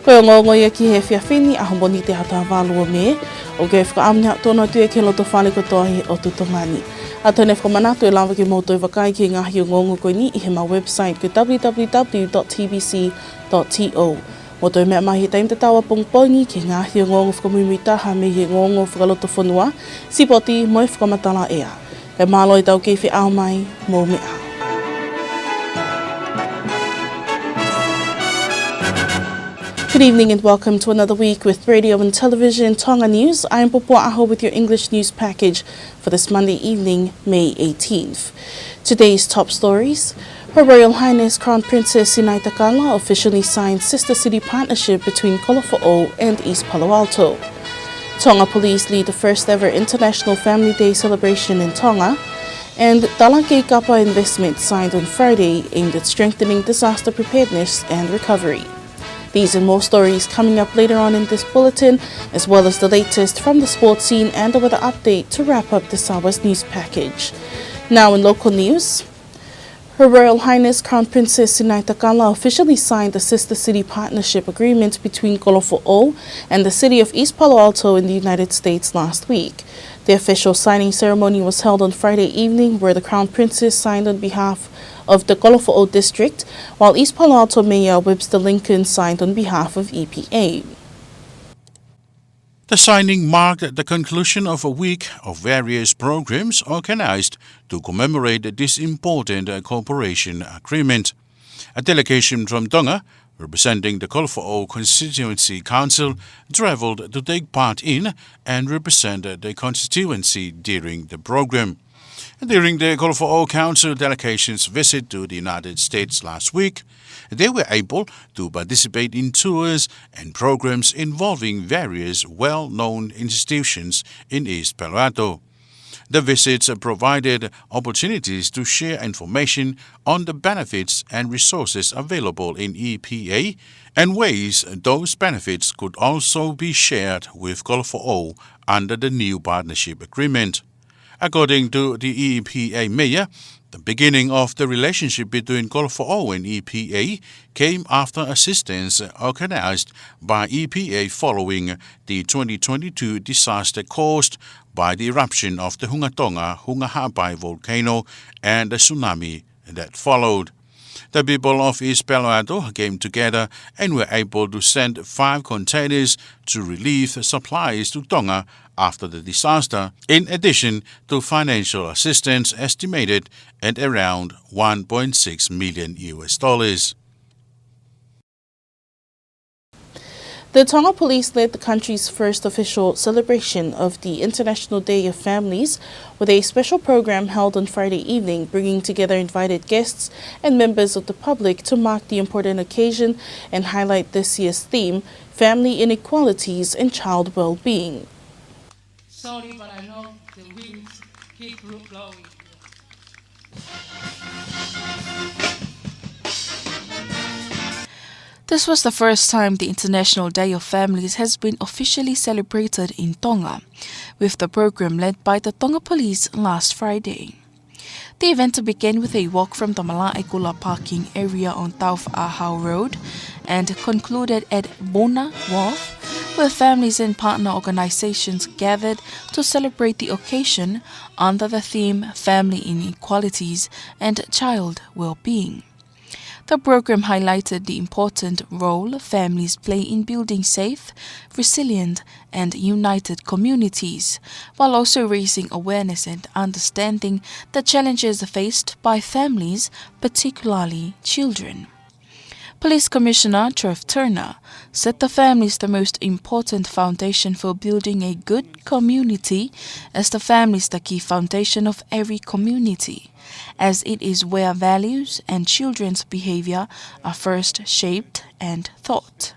Ko e ongoongo ia ki he efiafi ni, ʻaho Mōnite ʻaho taha valu ʻo Mē. ʻOku ou fakaʻamu ni ʻa e tonu atu ia ki he loto fale kotoa ʻi he ʻOtu Tonga ni. ʻOatu eni e fakamanatu ʻe lava ke mou toe vakai ki he ngaahi ongoongo ko eni ʻi heʻemau website ko e www dot tbc dot to. Mou toe meʻa mai he taimi tatau ʻapongipongi ki he ngaahi ongoongo fakamuimuitaha mei he ongoongo fakalotofonua, sipoti mo e fakamatala ʻea. Kae mālō ʻetau kei feʻao mai, mou meʻa. Good evening and welcome to another week with Radio and Television Tonga News. I am Popo Aho with your English news package for this Monday evening, May eighteenth. Today's top stories. Her Royal Highness Crown Princess Sinaitakala officially signs Sister City Partnership between Kolofoʻou and East Palo Alto. Tonga Police lead the first ever International Family Day celebration in Tonga. And Tala Kei Kapa investment signed on Friday aimed at strengthening disaster preparedness and recovery. These and more stories coming up later on in this bulletin, as well as the latest from the sports scene and the weather update to wrap up this hour's news package. Now in local news, Her Royal Highness Crown Princess Sinaitakala officially signed the Sister City Partnership Agreement between Kolofoʻou and the city of East Palo Alto in the United States last week. The official signing ceremony was held on Friday evening, where the Crown Princess signed on behalf of the Kolofoʻou District, while East Palo Alto Mayor Webster Lincoln signed on behalf of E P A. The signing marked the conclusion of a week of various programs organized to commemorate this important cooperation agreement. A delegation from Tonga, representing the Kolofoʻou Constituency Council, traveled to take part in and represent the constituency during the program. During the Kolofoʻou Council delegation's visit to the United States last week, they were able to participate in tours and programs involving various well-known institutions in East Palo Alto. The visits provided opportunities to share information on the benefits and resources available in E P A and ways those benefits could also be shared with Kolofoʻou under the new partnership agreement. According to the E P A mayor, the beginning of the relationship between Kolofoʻou and E P A came after assistance organized by E P A following the twenty twenty-two disaster caused by the eruption of the Hunga Tonga, Hunga Haʻapai volcano and the tsunami that followed. The people of East Belo Horizonte came together and were able to send five containers to relieve supplies to Tonga after the disaster, in addition to financial assistance estimated at around one point six million U S dollars. The Tonga Police led the country's first official celebration of the International Day of Families with a special program held on Friday evening, bringing together invited guests and members of the public to mark the important occasion and highlight this year's theme, Family Inequalities and Child Well-Being. Sorry, but I know the winds keep blowing. This was the first time the International Day of Families has been officially celebrated in Tonga, with the program led by the Tonga Police last Friday. The event began with a walk from the Malaʻekula parking area on Taufaʻāhau Road and concluded at Vuna Wharf, where families and partner organizations gathered to celebrate the occasion under the theme Family Inequalities and Child Well-Being. The program highlighted the important role families play in building safe, resilient, and united communities, while also raising awareness and understanding the challenges faced by families, particularly children. Police Commissioner Trev Turner said the family is the most important foundation for building a good community, as the family is the key foundation of every community, as it is where values and children's behavior are first shaped and taught.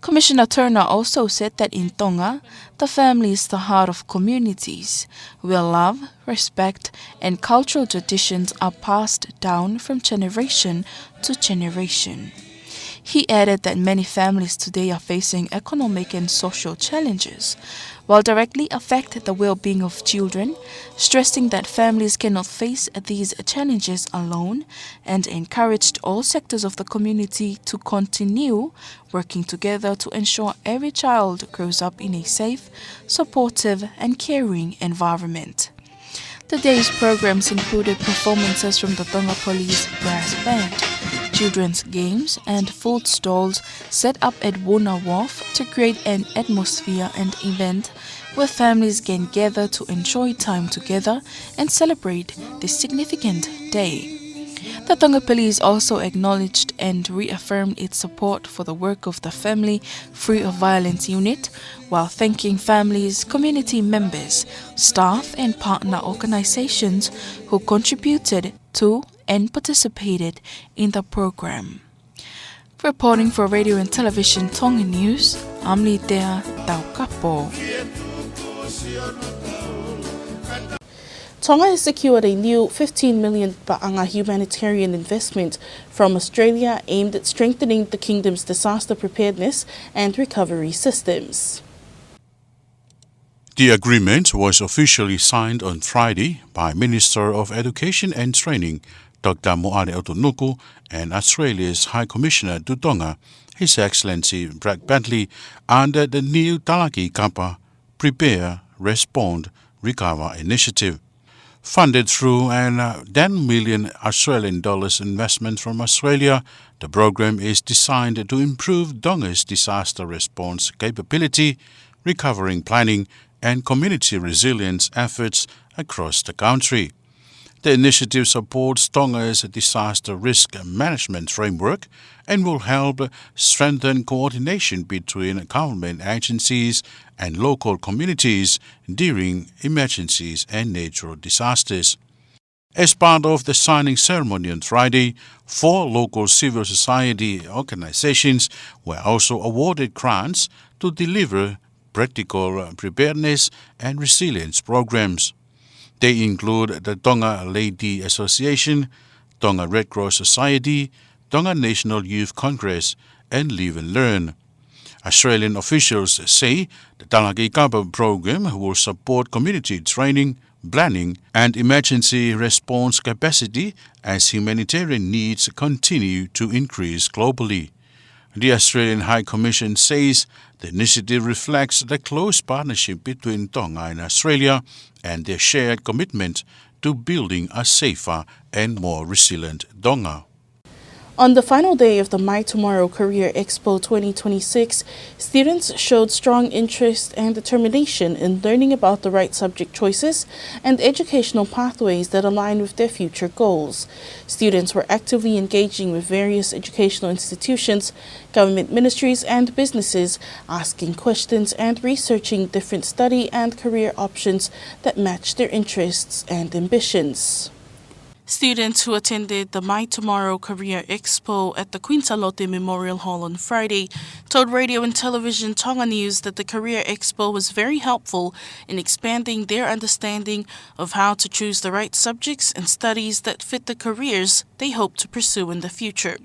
Commissioner Turner also said that in Tonga, the family is the heart of communities, where love, respect, and cultural traditions are passed down from generation to generation. He added that many families today are facing economic and social challenges, while directly affect the well-being of children, stressing that families cannot face these challenges alone, and encouraged all sectors of the community to continue working together to ensure every child grows up in a safe, supportive, and caring environment. The day's programs included performances from the Tonga Police Brass Band, children's games, and food stalls set up at Vuna Wharf to create an atmosphere and event where families can gather to enjoy time together and celebrate this significant day. The Tonga Police also acknowledged and reaffirmed its support for the work of the Family Free of Violence Unit, while thanking families, community members, staff, and partner organizations who contributed to and participated in the program. Reporting for Radio and Television Tonga News, I'm Litea Taukapo. Tonga has secured a new fifteen million paʻanga humanitarian investment from Australia aimed at strengthening the kingdom's disaster preparedness and recovery systems. The agreement was officially signed on Friday by Minister of Education and Training, Doctor Moale ʻOtunuku, and Australia's High Commissioner to Tonga, His Excellency Brad Badley, under the new Talaki Kapa Prepare, Respond, Recover Initiative. Funded through an, uh, ten million Australian dollars investment from Australia, the program is designed to improve Tonga's disaster response capability, recovering planning, and community resilience efforts across the country. The initiative supports Tonga's disaster risk management framework and will help strengthen coordination between government agencies and local communities during emergencies and natural disasters. As part of the signing ceremony on Friday, four local civil society organizations were also awarded grants to deliver practical preparedness and resilience programs. They include the Tonga Lady Association, Tonga Red Cross Society, Tonga National Youth Congress, and Live and Learn. Australian officials say the Talaki Kapa program will support community training, planning and emergency response capacity as humanitarian needs continue to increase globally. The Australian High Commission says the initiative reflects the close partnership between Tonga and Australia and their shared commitment to building a safer and more resilient Tonga. On the final day of the My Tomorrow Career Expo twenty twenty-six, students showed strong interest and determination in learning about the right subject choices and educational pathways that align with their future goals. Students were actively engaging with various educational institutions, government ministries, and businesses, asking questions and researching different study and career options that match their interests and ambitions. Students who attended the My Tomorrow Career Expo at the Queen Salote Memorial Hall on Friday told Radio and Television Tonga News that the Career Expo was very helpful in expanding their understanding of how to choose the right subjects and studies that fit the careers they hope to pursue in the future.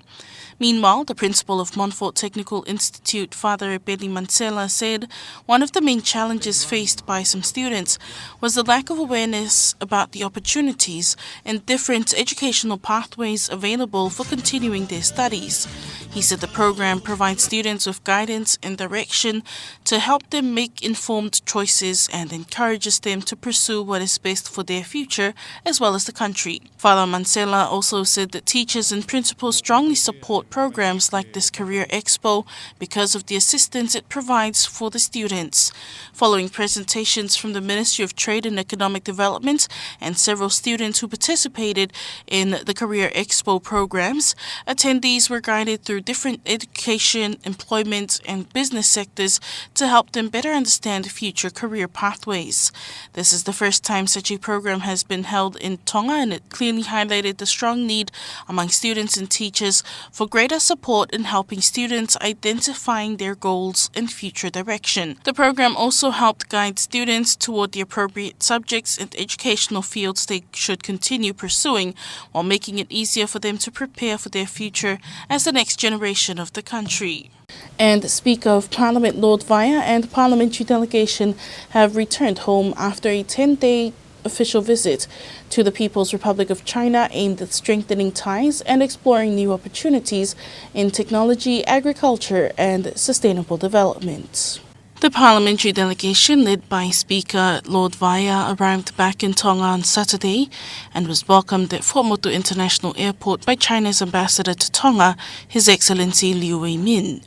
Meanwhile, the principal of Montfort Technical Institute, Father Benny Mansela, said one of the main challenges faced by some students was the lack of awareness about the opportunities and different educational pathways available for continuing their studies. He said the program provides students with guidance and direction to help them make informed choices and encourages them to pursue what is best for their future as well as the country. Father Mansela also said that teachers and principals strongly support programs like this Career Expo because of the assistance it provides for the students. Following presentations from the Ministry of Trade and Economic Development and several students who participated in the Career Expo programs, attendees were guided through different education, employment, and business sectors to help them better understand future career pathways. This is the first time such a program has been held in Tonga, and it clearly highlighted the strong need among students and teachers for greater support in helping students identifying their goals and future direction. The program also helped guide students toward the appropriate subjects and educational fields they should continue pursuing, while making it easier for them to prepare for their future as the next generation of the country. And Speaker of Parliament Lord Vaea and parliamentary delegation have returned home after a ten-day official visit to the People's Republic of China aimed at strengthening ties and exploring new opportunities in technology, agriculture, and sustainable development. The parliamentary delegation, led by Speaker Lord Vaea, arrived back in Tonga on Saturday and was welcomed at Fuaʻamotu International Airport by China's ambassador to Tonga, His Excellency Liu Weimin.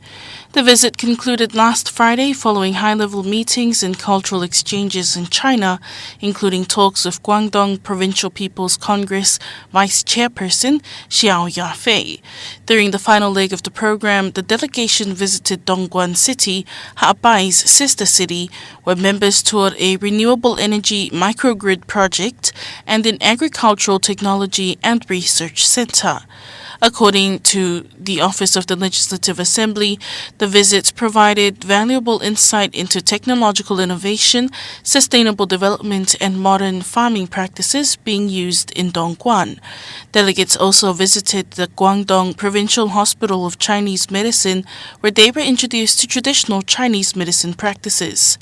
The visit concluded last Friday following high-level meetings and cultural exchanges in China, including talks with Guangdong Provincial People's Congress Vice Chairperson Xiao Yafei. During the final leg of the program, the delegation visited Dongguan City, Haʻapai's sister city, where members toured a renewable energy microgrid project and an agricultural technology and research center. According to the Office of the Legislative Assembly, the visits provided valuable insight into technological innovation, sustainable development, and modern farming practices being used in Dongguan. Delegates also visited the Guangdong Provincial Hospital of Chinese Medicine, where they were introduced to traditional Chinese medicine practices.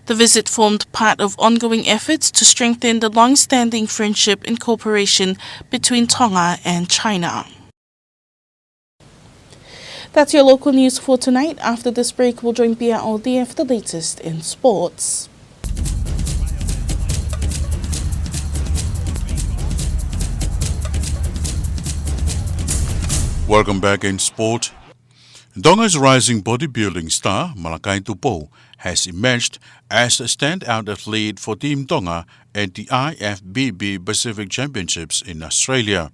The visit formed part of ongoing efforts to strengthen the long-standing friendship and cooperation between Tonga and China. That's your local news for tonight. After this break, we'll join Pia Odia for the latest in sports. Welcome back in sport. Tonga's rising bodybuilding star, Malakai Tupou, has emerged as a standout athlete for Team Tonga at the I F B B Pacific Championships in Australia.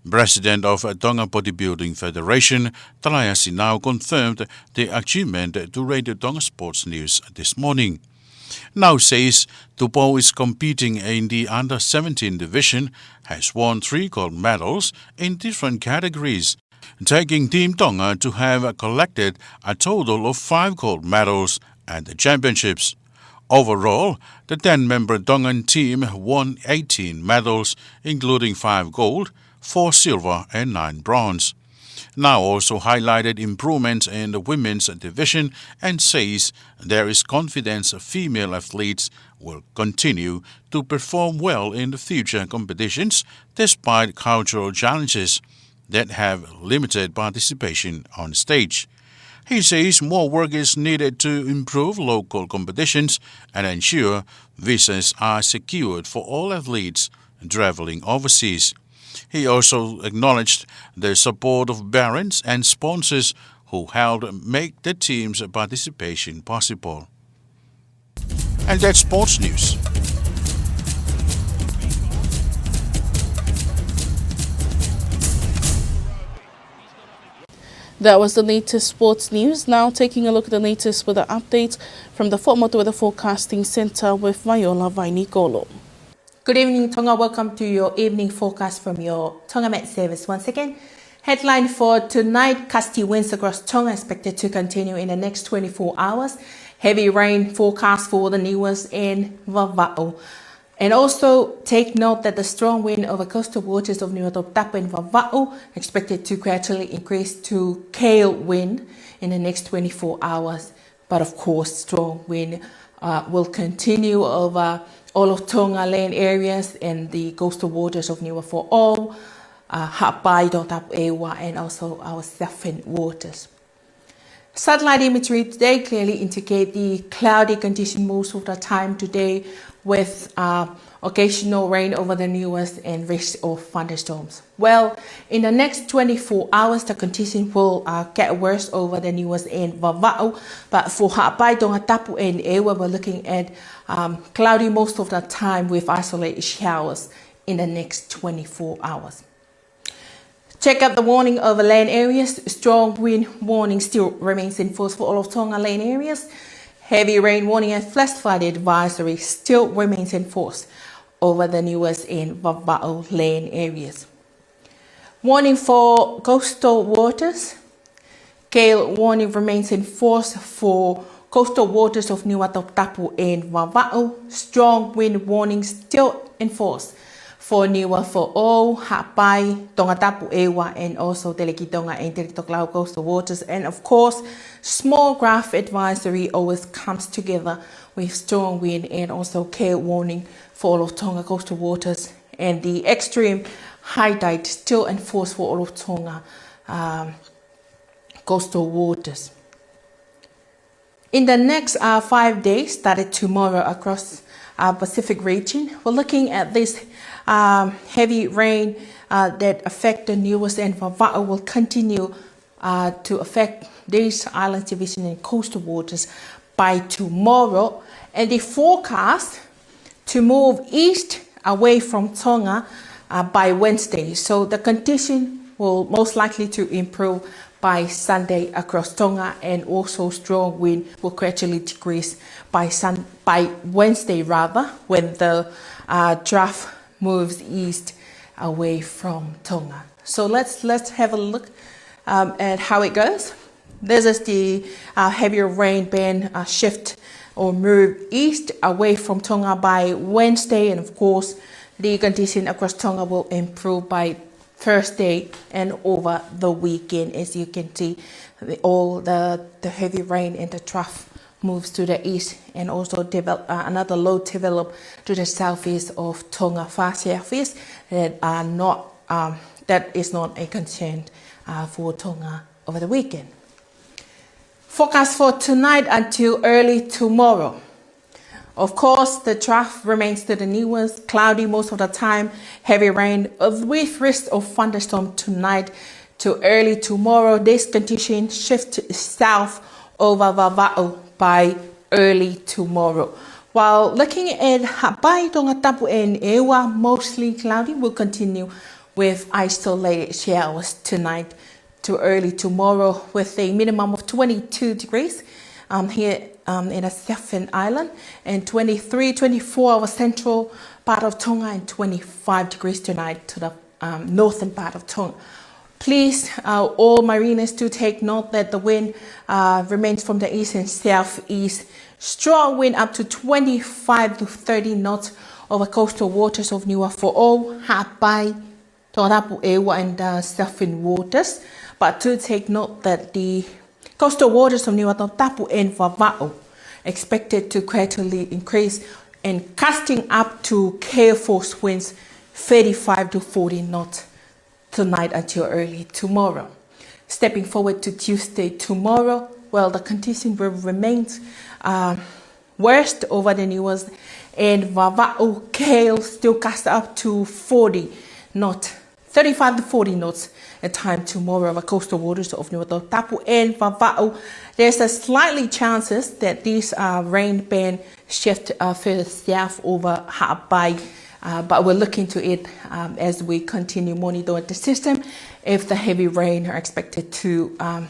President of Tonga Bodybuilding Federation, Talaia Sinau, confirmed the achievement to Radio Tonga Sports News this morning. Nau says Tupou is competing in the under seventeen division, has won three gold medals in different categories, taking Team Tonga to have collected a total of five gold medals at the championships. Overall, the ten-member Tongan team won eighteen medals, including five gold, four silver and nine bronze. Nau also highlighted improvements in the women's division and says there is confidence female athletes will continue to perform well in the future competitions despite cultural challenges that have limited participation on stage. He says more work is needed to improve local competitions and ensure visas are secured for all athletes traveling overseas. He also acknowledged the support of parents and sponsors who helped make the team's participation possible. And that's sports news. That was the latest sports news. Now taking a look at the latest weather update from the Fort Motu Weather Forecasting Centre with Viola Vainikolo. Good evening, Tonga. Welcome to your evening forecast from your Tonga Met Service once again. Headline for tonight, gusty winds across Tonga expected to continue in the next twenty-four hours. Heavy rain forecast for the Niuas and Vavaʻu. And also take note that the strong wind over coastal waters of Niuatoputapu and Vavaʻu expected to gradually increase to gale wind in the next twenty-four hours. But of course, strong wind uh, will continue over all of Tonga land areas and the coastal waters of Niuafoʻou, uh, Haʻapai, Tongatapu, ʻEua, and also our southern waters. Satellite imagery today clearly indicate the cloudy condition most of the time today with uh, occasional rain over the Niuas and risk of thunderstorms. Well, in the next twenty-four hours, the condition will uh, get worse over the Niuas and Vavaʻu. But for Haʻapai, Tongatapu, and ʻEua, we're looking at um, cloudy most of the time with isolated showers in the next twenty-four hours. Check out the warning over land areas. Strong wind warning still remains in force for all of Tonga land areas. Heavy rain warning and flash flood advisory still remains in force over the Niuas and Vavaʻu land areas. Warning for coastal waters. Gale warning remains in force for coastal waters of Niuatoputapu and Vavaʻu. Strong wind warning still in force for Niuafoʻou, Haʻapai, Tongatapu, ʻEua, and also Telekitonga and Teletokelau coastal waters. And of course, small craft advisory always comes together with strong wind and also gale warning for all of Tonga coastal waters. And the extreme high tide still in force for all of Tonga um, coastal waters. In the next uh, five days, started tomorrow across our Pacific region, we're looking at this um, heavy rain uh, that affect the Niuas and Vavaʻu will continue uh, to affect these island division and coastal waters by tomorrow. And the forecast to move east away from Tonga uh, by Wednesday. So the condition will most likely to improve by Sunday across Tonga, and also strong wind will gradually decrease by sun by Wednesday rather, when the uh, trough moves east away from Tonga. So let's let's have a look um, at how it goes. This is the uh, heavier rain band uh, shift or move east away from Tonga by Wednesday, and of course, the condition across Tonga will improve by Thursday and over the weekend. As you can see, the, all the, the heavy rain and the trough moves to the east, and also develop uh, another low develop to the southeast of Tonga, far southeast, that are not um, that is not a concern uh, for Tonga over the weekend. Forecast for tonight until early tomorrow. Of course, the trough remains to the Niuas, cloudy most of the time, heavy rain with risk of thunderstorm tonight to early tomorrow. This condition shift south over Vavaʻu by early tomorrow. While looking at Haʻapai, Tongatapu and ʻEua, mostly cloudy, will continue with isolated showers tonight to early tomorrow with a minimum of twenty-two degrees um, here um, in a Southern Island, and twenty-three, twenty-four our central part of Tonga, and twenty-five degrees tonight to the um, northern part of Tonga. Please, uh, all mariners, do take note that the wind uh, remains from the east and southeast. Strong wind up to twenty-five to thirty knots over coastal waters of Niuafoʻou, Haʻapai, Tongatapu, ʻEua, and uh, southern waters. But do take note that the coastal waters of Niuatoputapu and Vavaʻu expected to gradually increase and gusting up to gale force winds thirty-five to forty knots tonight until early tomorrow. Stepping forward to Tuesday tomorrow, well, the condition will remain, uh, worst over the Niuas and Vavaʻu, gales still gust up to forty knots, thirty-five to forty knots a time tomorrow over coastal waters of Niuatoputapu and Vavaʻu. There's a slightly chances that this, uh, rain band shift, uh, further south over Haʻapai, uh, but we'll look into it, um, as we continue monitor the system. If the heavy rain are expected to, um,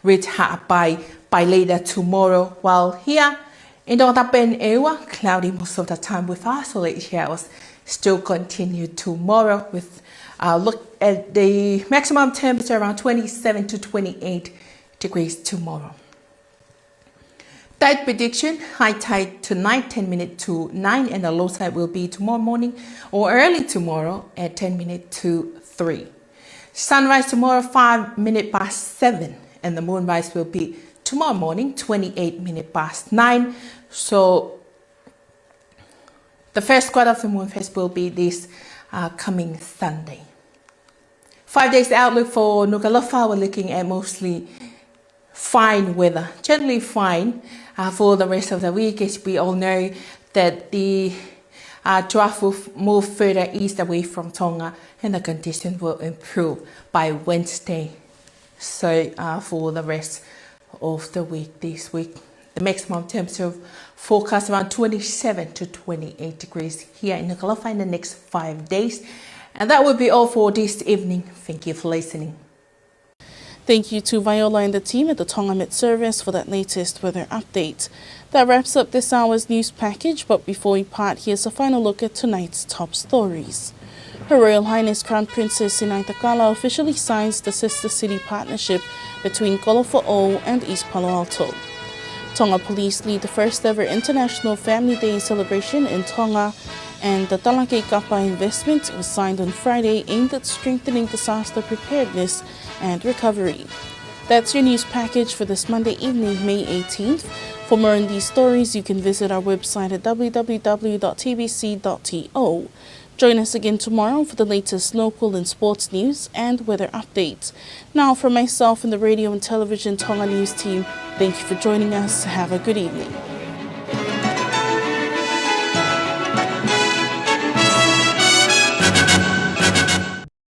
reach Haʻapai by later tomorrow, while here in Tongatapu and ʻEua, cloudy most of the time with isolated showers still continue tomorrow with, uh, look at the maximum temperature around twenty-seven to twenty-eight degrees tomorrow. Tide prediction: high tide tonight, ten minutes to nine, and the low tide will be tomorrow morning or early tomorrow at ten minutes to three. Sunrise tomorrow, five minutes past seven, and the moonrise will be tomorrow morning, twenty-eight minutes past nine. So the first quarter of the moon phase will be this, uh, coming Sunday. Five days outlook for Nukuʻalofa, we're looking at mostly fine weather, generally fine, uh, for the rest of the week, as we all know that the, uh, trough will f-, move further east away from Tonga, and the condition will improve by Wednesday. So, uh, for the rest of the week, this week, the maximum temperature forecast around twenty-seven to twenty-eight degrees here in Nukuʻalofa in the next five days. And that will be all for this evening. Thank you for listening. Thank you to Viola and the team at the Tonga Met Service for that latest weather update. That wraps up this hour's news package, but before we part, here's a final look at tonight's top stories. Her Royal Highness Crown Princess Sinaitakala officially signs the Sister City Partnership between Kolofoʻou and East Palo Alto. Tonga Police lead the first ever International Family Day celebration in Tonga, and the Talakeikapa investment was signed on Friday, aimed at strengthening disaster preparedness and recovery. That's your news package for this Monday evening, May eighteenth. For more on these stories, you can visit our website at w w w dot t b c dot t o. Join us again tomorrow for the latest local and sports news and weather updates. Now, from myself and the Radio and Television Tonga News team, thank you for joining us. Have a good evening.